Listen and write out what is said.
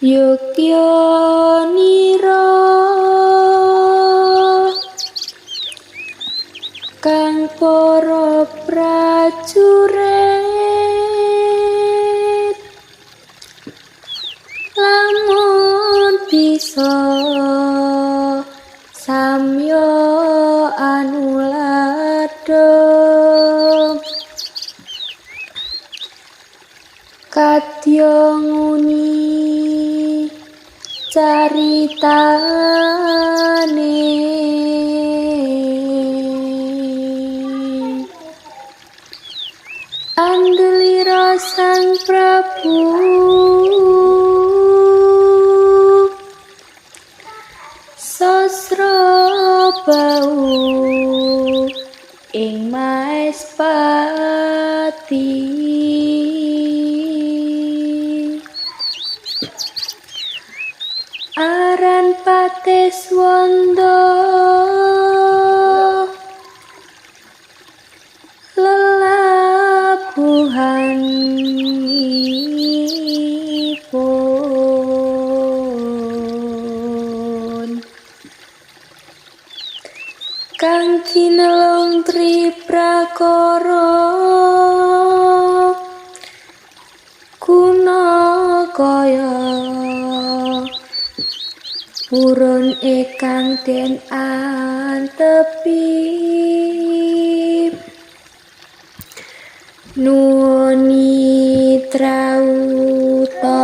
Yogyanira kang para prajurit lamun bisa samya anuladha kadya nguni caritane. Andelira Sang Prabu Sasrabau ing Maespati. Aran Pates Wanda lelabuhanipun kang kinelung tri prakara kuna kaya purun ingkang den antepi nuwuni trauta.